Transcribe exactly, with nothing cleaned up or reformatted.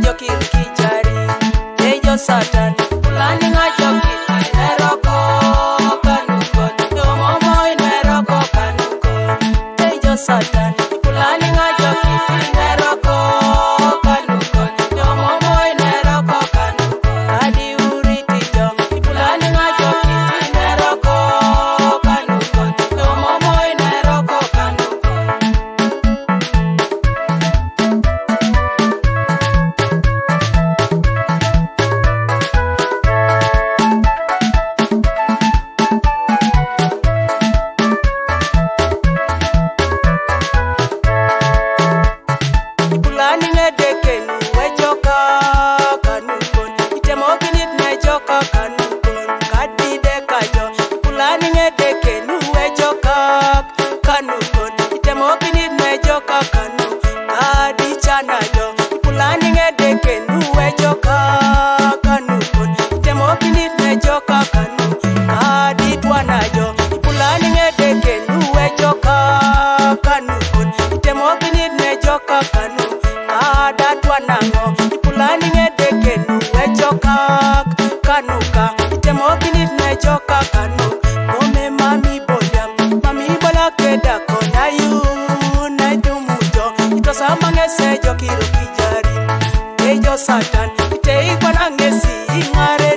Jokil kijari, ejo Satan, planning a joki, neroko kanukon, domo moi neroko kanukon, ejo Satan, planning a joki, neroko kanukon, domo moi neroko kanukon, adi uriti jo, planning a joki, neroko kanukon, domo moi neroko kanukon. Planning a deken, we joka kanukon. Itemo kinit ne joka kanukon. Kadi de kajo. Planning a deken, we joka kanukon. Itemo kinit ne joka kanu. Kadi chana jo. Planning a deken, we joka kanukon. Itemo kinit ne joka kanu. Kadi twana jo. Planning a deken, we joka kanukon. Itemo kinit ne joka kanu. Ada twanango. Planning a deken, we joka kanuka. Itemo kinit ne joka kanu. Kome mami boyam. Mami bola keda kona yu na dumujo. Ito samangese jokiro kijari. Ejo Satan. Ite ikwanangesi ingare